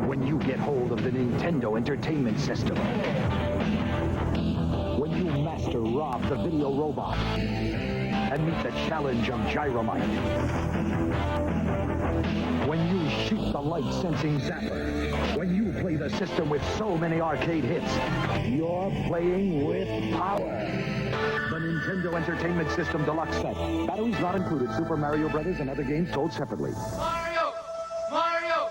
When you get hold of the Nintendo Entertainment System. When you master Rob the Video Robot and meet the challenge of Gyromite. When you shoot the light-sensing zapper. When you play the system with so many arcade hits, you're playing with power. The Nintendo Entertainment System Deluxe Set. Batteries not included. Super Mario Brothers and other games sold separately. Mario! Mario!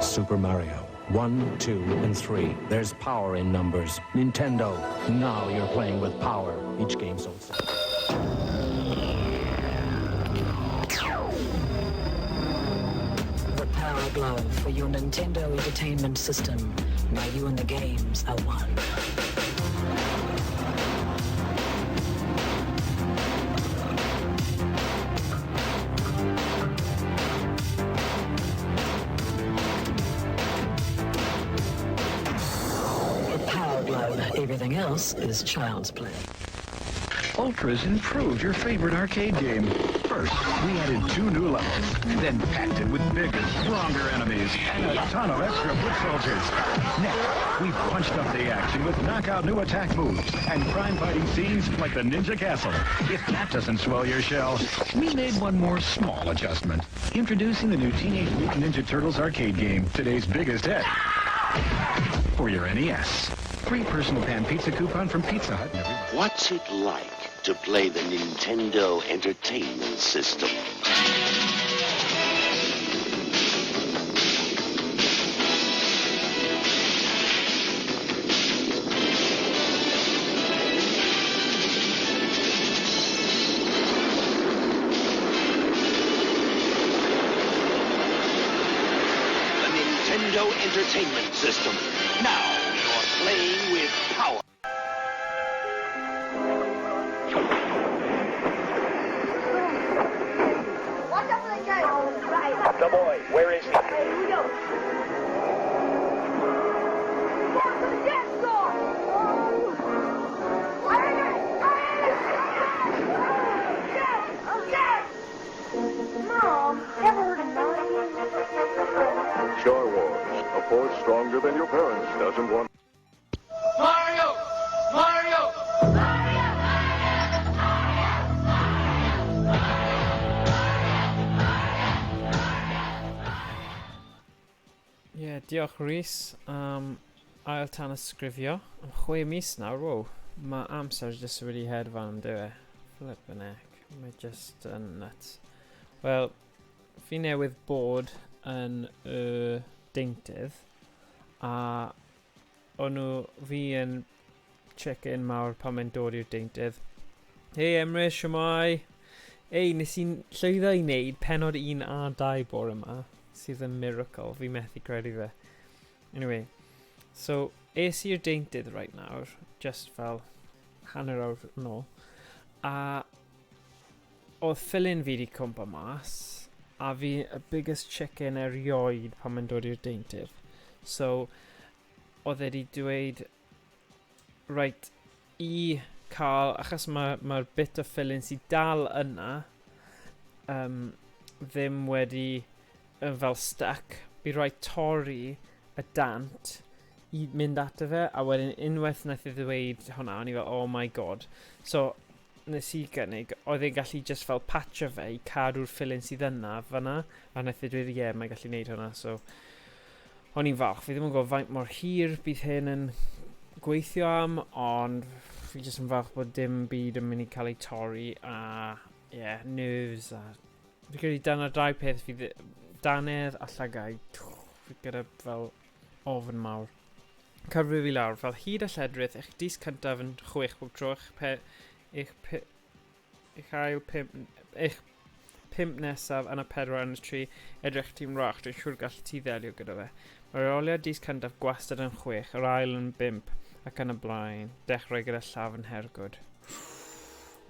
Super Mario. 1, 2, and 3. There's power in numbers. Nintendo, now you're playing with power. Each game sold separately. The Power Glove for your Nintendo Entertainment System. Now you and the games are one. The Power Glove. Everything else is child's play. Ultra's improved your favorite arcade game. First, we added 2 new levels, then packed it with bigger, stronger enemies and a ton of extra foot soldiers. Next, we punched up the action with knockout new attack moves and crime fighting scenes like the Ninja Castle. If that doesn't swell your shell, we made one more small adjustment. Introducing the new Teenage Mutant Ninja Turtles arcade game, today's biggest hit. For your NES. Free personal pan pizza coupon from Pizza Hut. What's it like to play the Nintendo Entertainment System? The Nintendo Entertainment System. Now you're playing with power. Watch out for the guy. Right. The boy, where is he? Hey, here we go. Down to the dance floor. Oh. I heard it. I heard it. Yes. Yes. Mom, ever heard of 9? Star Wars, a force stronger than your parents doesn't want. Mario! Mario! Ie, yeah, diolch Rhys am ail tanysgrifio. Am 6 mis nawr, wow. Mae amser jyst wedi hedfan, dyw e. Flippin' heck. Mae jyst yn nuts. Wel, fi newydd bod yn y deintydd, a o'n nhw, fi yn chicken mawr pan mae'n dod i'r deintydd. Hei Emrys, siwmai! Ei, nes i'n llwyddo i wneud pennod 1 a 2 bore yma, sydd yn miracle, fi methu credu fe. Anyway, so es i'r deintydd right nawr, just fel hanner awr yn ôl, a oedd ffilin fi wedi cwmpa mas, a fi y biggest chicken erioed pan mae'n dod i'r deintydd. So, oedd e wedi dweud, reit, i cael, achos mae'r ma bit o ffilin sydd dal yna, ddim wedi fel stuck, bu rhaid torri y dant i mynd ato fe, a wedyn unwaith naeth e ddweud hwnna, o'n i fel, oh my god. So, nes i gynnig, oedd e'n gallu just fel patcho fe i cadw'r ffilin sydd yna fyna, a naeth e dweud, ie, yeah, mae'n gallu neud hwnna, so o'n i'n falch. Fi ddim yn gwybod faint mor hir bydd hyn yn gweithio am, ond fi jyst yn falch bod dim byd yn mynd i cael ei torri, a yeah, nerves, a fi credu dyna'r dau peth fi, dannedd a llygaid, fi gyda fel ofn mawr. Cyfrif i lawr, fel hyd a lledrith, eich dis cyntaf yn 6 bob tro, eich, pe, eich, pe, eich ail pump, eich pump nesaf yn y 4 yn y 3, edrych ti'n rach, dwi'n siŵr gall ti ddelio gyda fe. Mae'r rheoliad dis cyntaf gwastad yn 6, yr ail yn 5, ac yn y blaen, dechrau gyda llafn hergwd.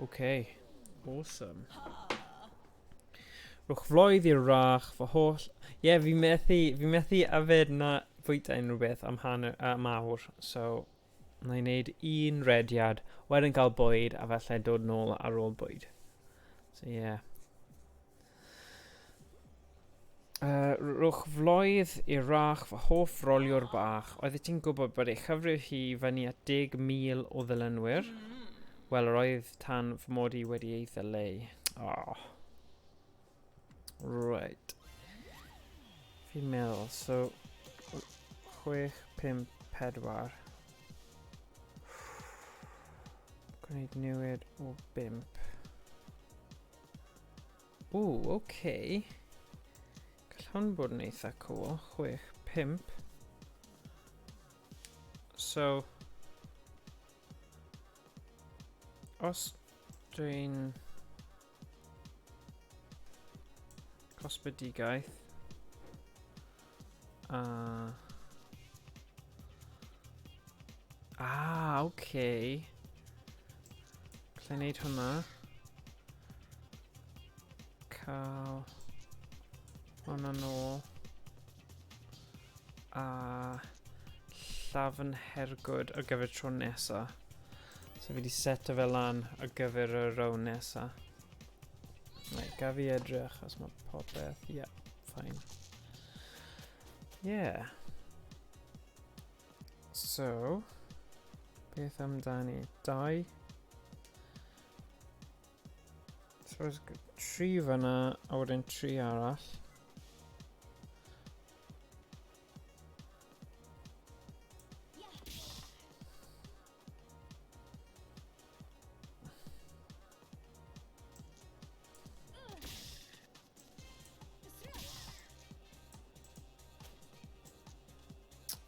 OK. Awesome. Rwch floedd i'r rach, fy holl... Ie, yeah, fi methu, fi methu yfed na fwyta unrhyw beth am hanner, am awr, so na i wneud un rediad, wedyn cael bwyd a falle dod nôl ar ôl bwyd. So ie. Yeah. Rhowch floedd i'r rach fy hoff roliwr bach. Oeddet ti'n gwybod bod ei chyfrif hi fyny at 10,000 o ddilynwyr? Wel, yr oedd tan fy mod i wedi ei ddileu. Oh. Right. Fi'n meddwl, so... 6, 5, 4. Gwneud newid o 5. Ww, oce. Okay. Gall hwn bod yn eitha cool. 6, 5. So, os dwi'n cosbedigaeth a Ah, oce. Okay. Alla i wneud hwnna. Cael hwnna nôl. A llafn hergwd ar gyfer tro nesa. So fi wedi seto fe lan ar gyfer y row nesa. Right, gaf fi edrych os mae popeth. Yeah, fine. Yeah. So, beth amdani? 2. Suppose 3 fyna, a wedyn 3 arall.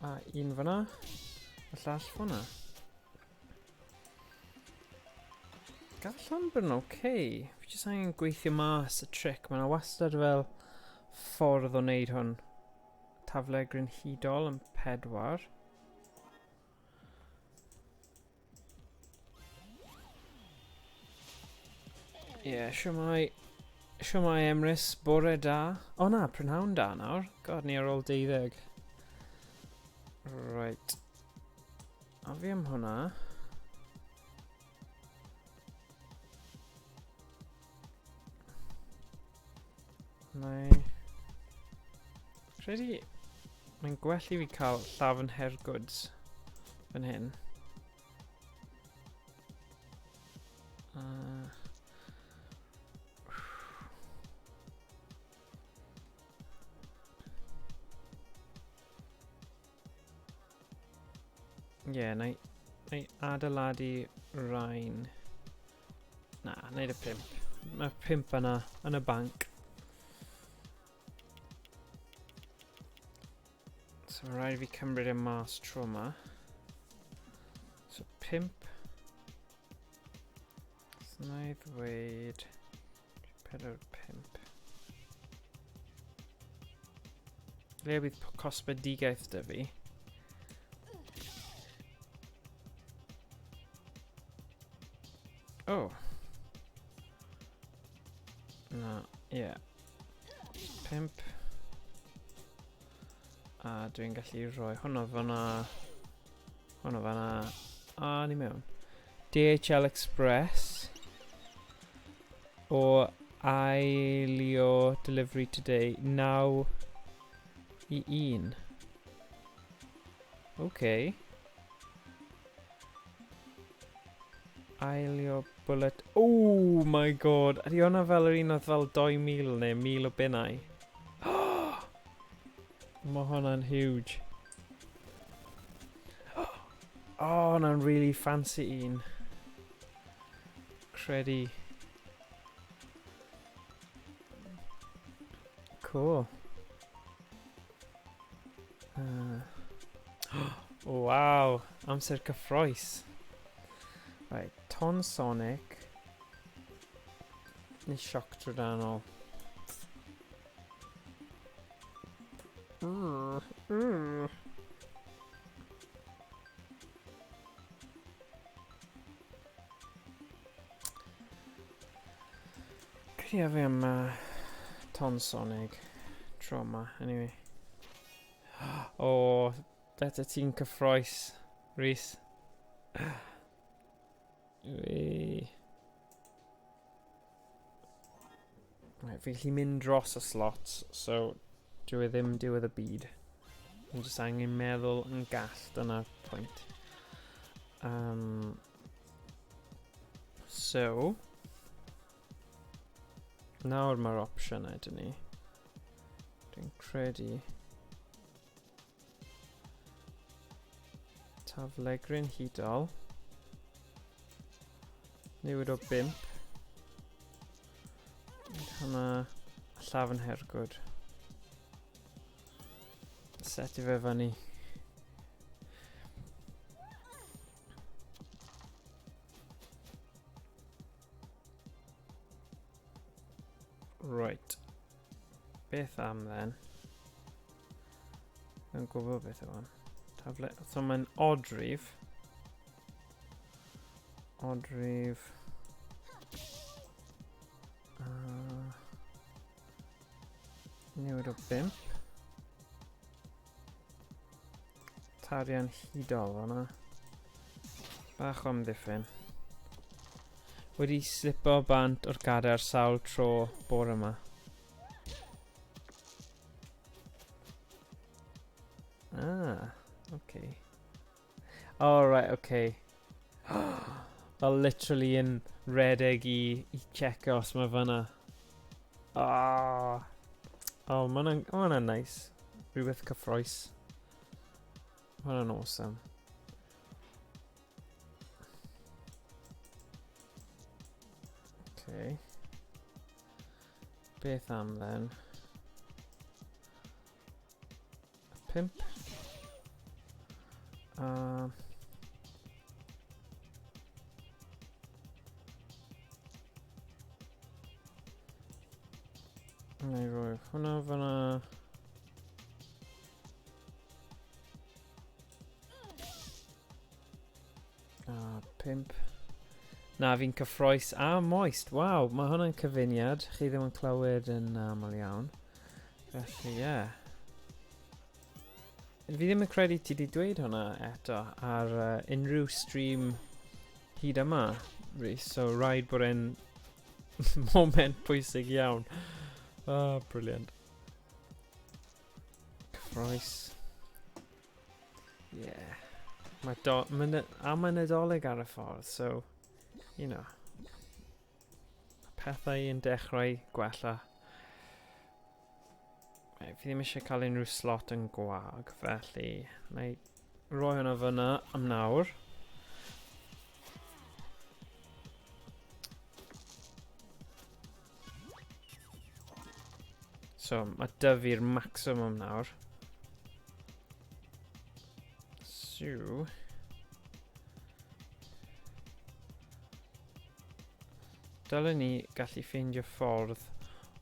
A un fyna. Y llall fyna. Gall hwn bod yn oce. Okay. Fi jyst angen gweithio mas y trick. Mae yna wastad fel ffordd o wneud hwn. Tafle grynhidol yn 4. Ie, yeah, siwmai... Siwmai Emrys, bore da. O na, prynhawn da nawr. God, ni ar ôl 12. Right. A fi am hwnna. Neu... Credu... Mae'n gwell i fi cael llafn hergwds fan hyn. Ie, yeah, na i adeiladu rhain. Na, wneud y 5. Mae'r 5 yna yn y banc. So mae rhaid i fi cymryd e mas tro yma. So 5. So na i ddweud 4, 5. Le bydd cosbedigaeth dy fi? Oh. Na, ie. Yeah. 5. A dwi'n gallu rhoi hwnna fyna. Hwnna fyna. A ni mewn. DHL Express. O ailio delivery today. 9 i 1. Okay. Ailio bullet. Oh my god. Ydy hwnna fel yr un oedd fel 2,000 neu 1,000 o bunnau? Mae hwnna'n huge. Oh, hwnna'n really fancy un. Credu. Cool. Wow, amser cyffroes. Right, Ton Sonic. Neu sioc trydanol. Credu fi am ton Sonic tro yma, anyway. O, oh, beth ti'n cyffroes, Rhys. Wee. Right, fi'n gallu mynd dros y slots, so dyw e ddim diwedd y byd. Dwi'n just angen meddwl yn gall, dyna'r pwynt. So, nawr mae'r opsiynau dyn ni. Dwi'n credu taflegryn hudol. Newid o 5. Hwna llafn hergwd. Set i fe fyny. Right. Beth am then? Yn gwybod beth yw hwn. Tafle... So mae'n odd rif. Odd rif. Newid o 5. Tarian hudol fanna. Bach o amddiffyn. Wedi slipo bant o'r gadair sawl tro bore yma. Ah, okay. Oh, right, okay. Fel literally yn redeg i, i checo os mae fyna. Ah. Oh, mae hwnna'n ma hwnna nice. Rhywbeth cyffroes. Mae hwnna'n awesome. Okay. Beth am then? 5. Na i roi hwnna fyna. A 5. Na, fi'n cyffroes a moist. Waw, mae hwnna'n cyfuniad. Chi ddim yn clywed yn aml iawn. Felly, ie. Yeah. Fi ddim yn credu ti wedi dweud hwnna eto ar unrhyw stream hyd yma, Rhys, so rhaid bod e'n moment pwysig iawn. Oh, brilliant. Cyffroes. Yeah. Mae do, mae, a mae Nadolig ar y ffordd, so, you know. Pethau yn dechrau gwella. Right, fi ddim eisiau cael unrhyw slot yn gwag, felly na i roi hwnna fyna am nawr. So, mae dyfu'r maximum nawr. So... Dylen ni gallu ffeindio ffordd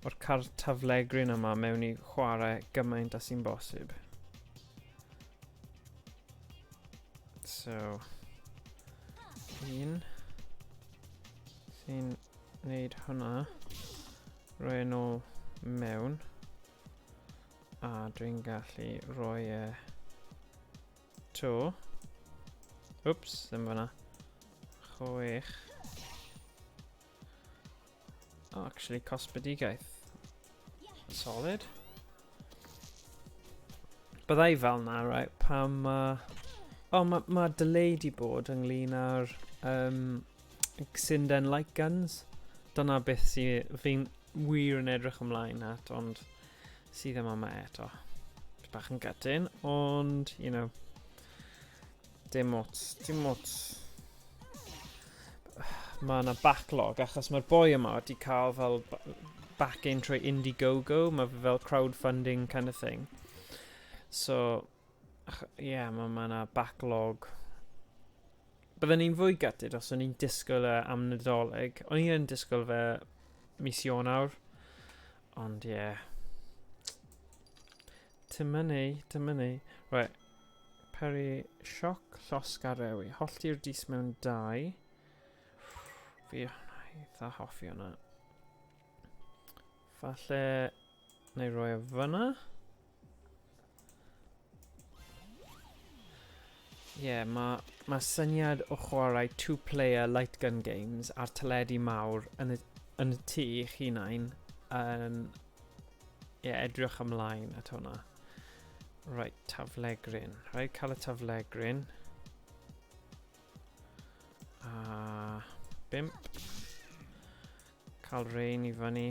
o'r car taflegryn yma mewn i chwarae gymaint â sy'n bosib. So, un sy'n wneud hwnna, rhoi yn ôl mewn, a dwi'n gallu rhoi e to. Wps, ddim fyna. 6. Oh, actually, cosbedigaeth. Solid. Byddai fel na, right, pam ma... Oh, mae ma delay di bod ynglyn â'r Xinden Light Guns. Dyna beth sydd fi'n wir yn edrych ymlaen at, ond sydd ddim yma eto. Bach yn gutting, ond, you know, dim ots, dim ots. Mae yna backlog, achos mae'r boi yma wedi cael fel backing trwy Indiegogo, mae fe fel crowdfunding kind of thing. So, ie, yeah, mae ma yna backlog. Bydden ni'n fwy gutted os o'n i'n disgwyl e am Nadolig. O'n i yn disgwyl fe mis Ionawr, ond ie. Yeah. Dyma ni, dyma ni. Right. Peri sioc, llosg a rewi. Hollti'r dis mewn 2. Fi eitha hoffi hwnna. Falle na i roi e fyna. Ie, yeah, mae ma syniad o chwarae two-player light gun games ar teledu mawr yn y, yn y tŷ eich hunain yn yeah, edrych ymlaen at hwnna. Right, taflegryn. Rhaid cael y taflegryn. A bimp. Cael rein i fyny.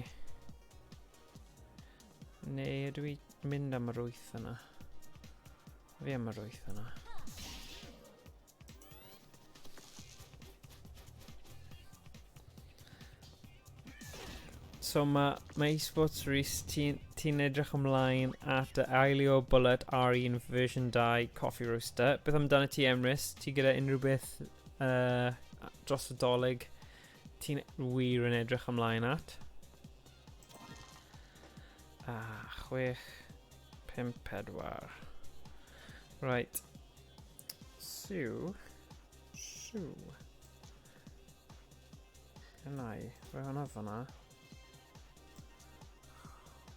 Neu ydw i mynd am yr wyth yna? Fi am yr wyth yna. So mae ma eSports Rhys, ti'n ti edrych ymlaen at y Ailio Bullet R1 version 2 Coffee Roaster. Beth amdano ti Emrys? Ti gyda unrhyw beth uh, dros y dolyg ti'n wir yn edrych ymlaen at? Ah, 6, 5, 4. Right. So, so. Yna i, rhoi hwnna fyna.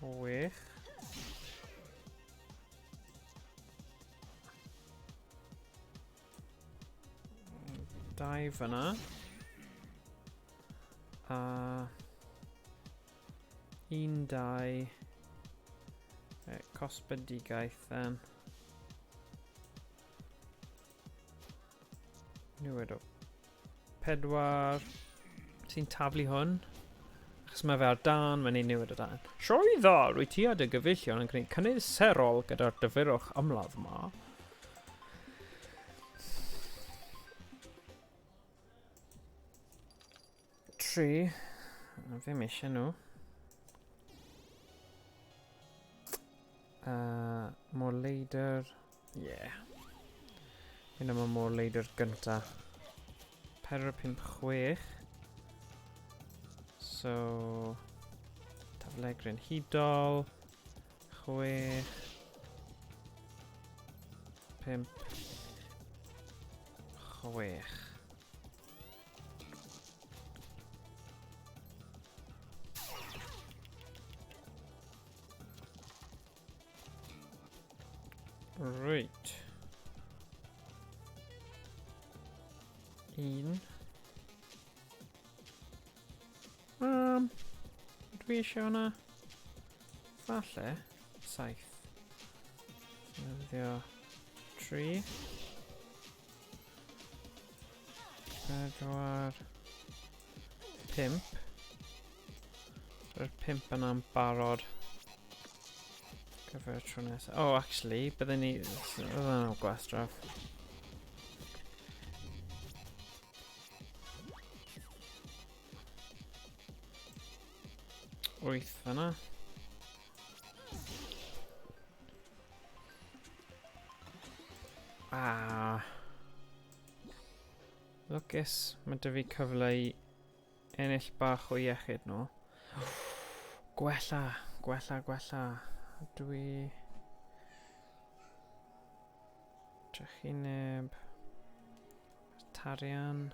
6. Dau fyna. A... Un, dau... Cosbedigaeth then. Newid o. Pedwar. Ti'n taflu hwn? Achos mae fe ar dan, mae'n ei newid o dan. Sioe dda, rwy ti a dy gyfeillion yn gwneud cynnydd serol gyda'r dyfyrwch ymladd ma. Tri. Ddim eisiau nhw. Uh, more leidr. Yeah. Hyn am y môr leidr gynta. 4, 5, 6. So... Taflegryn hudol. 6. 5. 6. Reit. Un. Um, dwi eisiau hwnna? Falle. Saith. Defnyddio tri. Pedwar. Pump. Rwy'r pump yna'n barod. Gyfer y tro nesaf. Oh, actually, bydden ni... Bydden nhw'n gwastraff. Wyth fyna. Ah. Lwcus, mae dy fi cyfle i ennill bach o iechyd nhw. Gwella, gwella, gwella. Dwi... Trychineb. Tarian.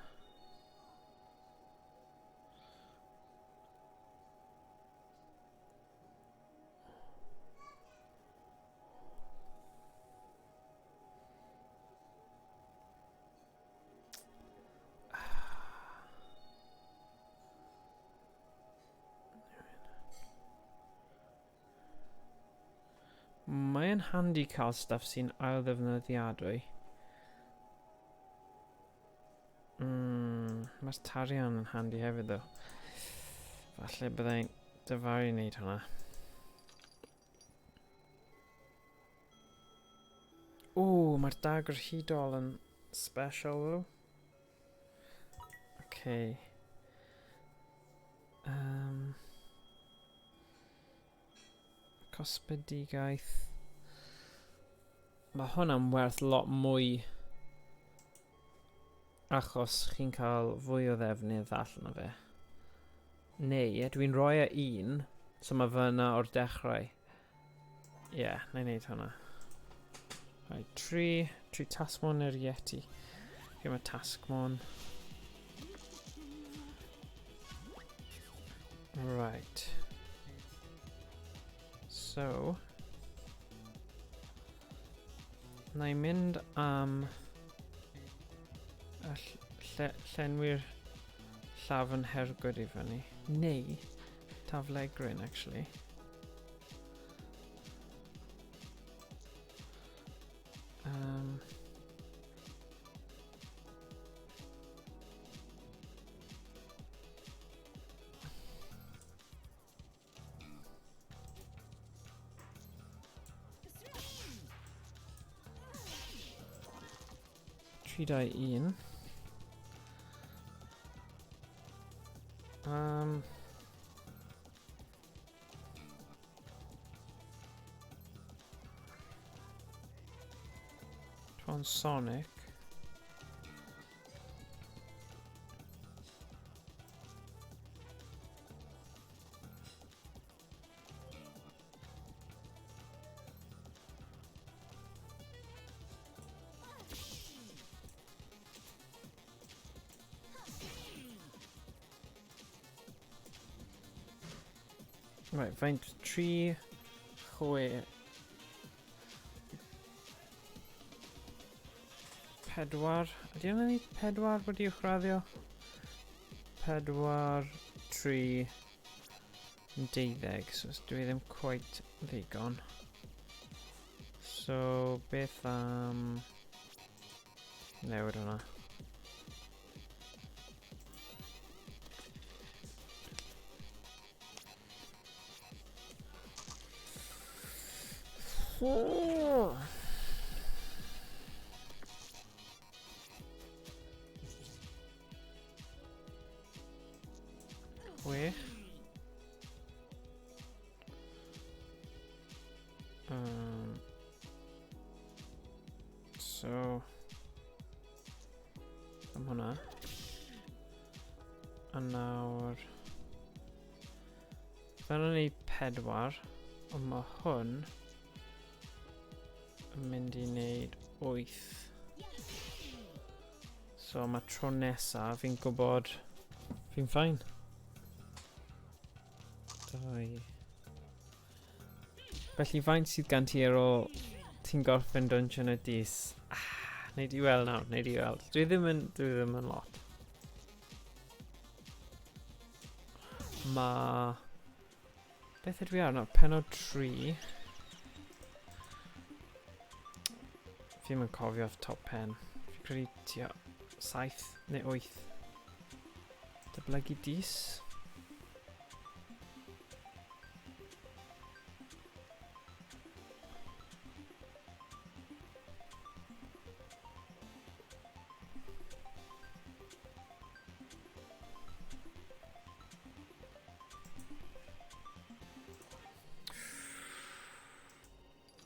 Mae'n handi cael stuff sy'n ail-ddefnyddiadwy. Mm, mae'r tarian yn handi hefyd ddo. Falle byddai'n dyfaru wneud hwnna. Ww, mae'r dagr hudol yn special though. Okay. Um, cosbedigaeth. Mae hwnna'n werth lot mwy achos chi'n cael fwy o ddefnydd allan o fe. Neu, ie, dwi'n rhoi e un, so mae fe yna o'r dechrau. Ie, yeah, na i wneud hwnna. Right, tri, tri Tasmon neu'r Yeti. Fi mae Tasmon. Right. So, na i mynd am y lle, llenwi'r llafn hergwd i fyny. Neu taflegryn, actually. 3, 2, 1. Tron Sonic. Right, faint 3, 6, 4. Ydy hwnna'n neud 4 wedi uwchraddio? 4, 3, 12, so dwi ddim quite ddigon. So, beth am newid hwnna? Chwech. So, am hwnna. A nawr... Dyna ni 4, ond mae hwn yn mynd i wneud 8. So mae tro nesaf fi'n gwybod fi'n ffain. 2. Felly faint sydd gan ti ar ôl ti'n gorffen Dungeon y Dis? Ah, neud i weld nawr, neud i weld. Dwi ddim yn lot. Mae... Beth ydw i ar nawr? Penod 3. Fi ddim yn cofio off top pen. Fi'n credu tua 7 neu 8. Dyblygu dis.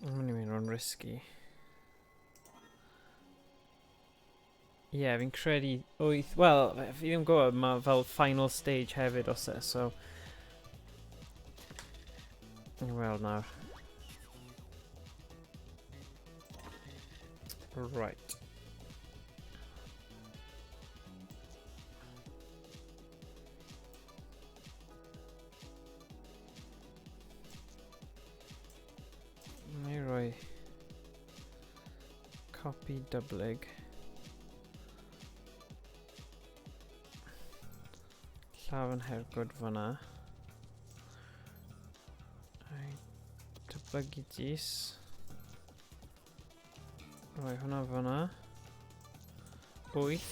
Yn mynd i mynd o'n risky. Ie, yeah, fi'n credu 8... Wel, fi ddim yn gwybod, mae fel final stage hefyd os e, so... Ni'n weld nawr. Right. Ni roi copy dyblyg. Llafn hergwd fyna. Dyblygu dis. Rhoi hwnna fyna. 8.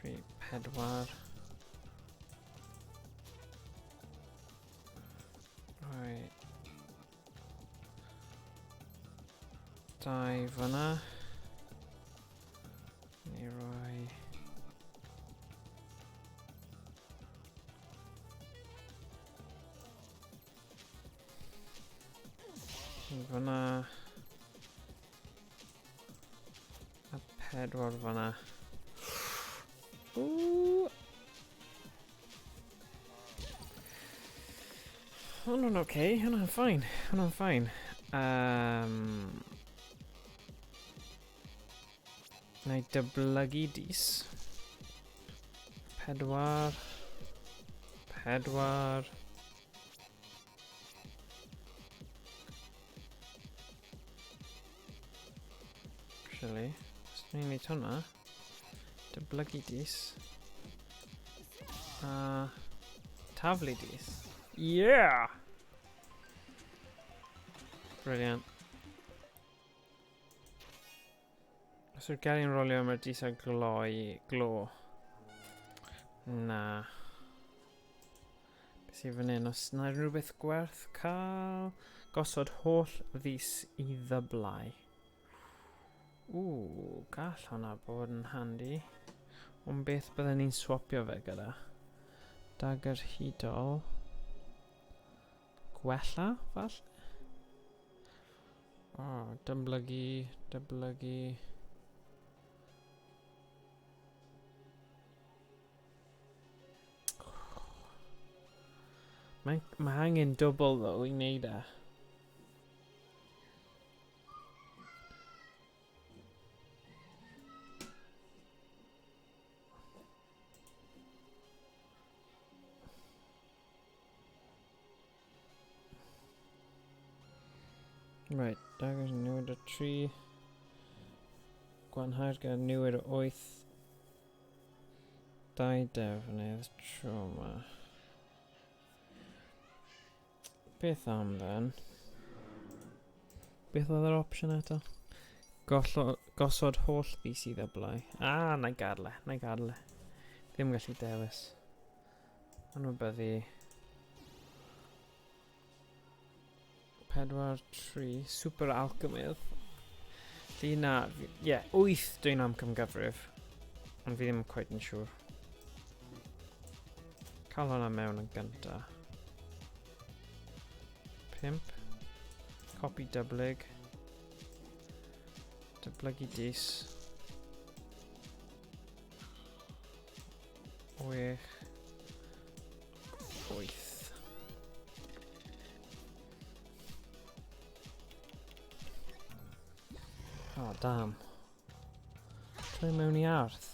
3, 4. Rhoi 2 fyna. Ni roi fyna. A 4 fyna. Ooh. Hwna'n oce, hwnna'n fine, hwnna'n fine. Na i dyblygu dis. 4. Pedwar. Actually, os dwi'n gwneud hwnna, dyblygu dis, a taflu dis. Yeah! Brilliant. Os yw'r gelyn rolio mae'r dis ar gloi, glo. Na. Beth sydd fan hyn? Os na rhywbeth gwerth cael... Gosod holl ddis i ddyblau. Ww, gall hwnna bod yn handi. Ond beth bydden ni'n swapio fe gyda? Dagger hudol. Gwella, falle? O, oh, dyblygu, dyblygu. Mae, mae angen dwbl ddo i wneud e. Right, daggers newid o 3. Gwanhau'r gyda newid o 8. Dau defnydd tro yma. Beth am then? Beth oedd yr opsiwn eto? Gollo, gosod holl ddi sydd ddyblau. Ah, na i gadle, na i gadle. Ddim gallu dewis. Anwybyddu. 4, 3, Super Alchemydd. Lly na, ie, yeah, 8 dwi'n amcamgyfrif. Ond fi ddim quite yn siŵr. Cael hwnna mewn yn gynta. 5. Copy dyblyg. Dyblygu dis. 6. 8. Oh, damn. Troi mewn i arth.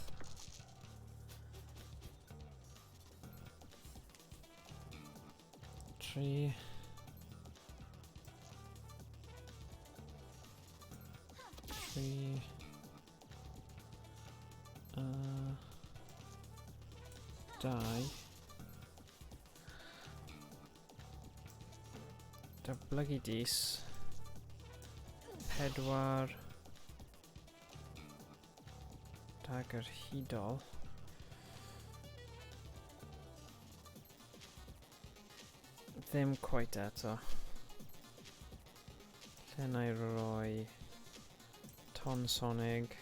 Tri. Tri. Dau. Datblygu dis. Pedwar. Dagger hudol. Ddim quite eto. Lle na i roi ton sonig.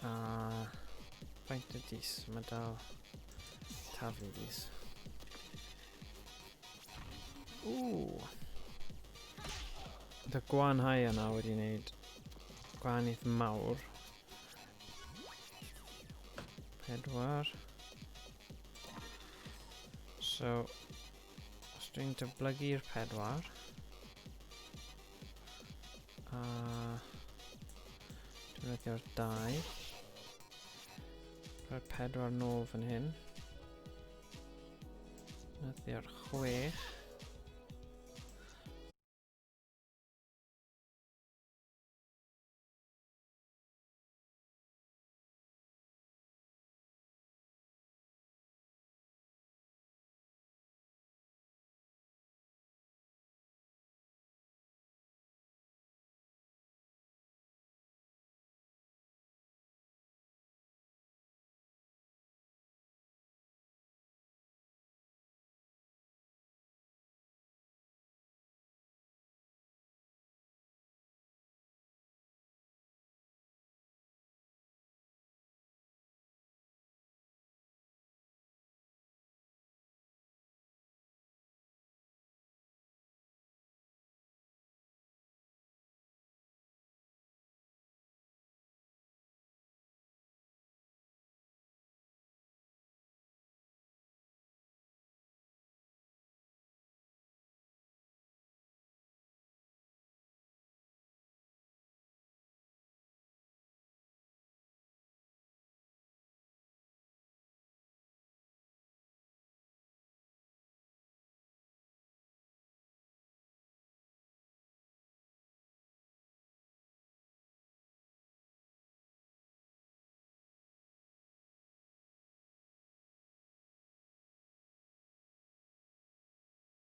A faint o dis? Mae dal taflu dis. Ww. Dy gwanhau yna wedi wneud gwahaniaeth mawr. 4. So, os dwi'n dyblygu'r 4, a defnyddio'r 2, rhoi'r 4 nôl fan hyn, defnyddio'r 6,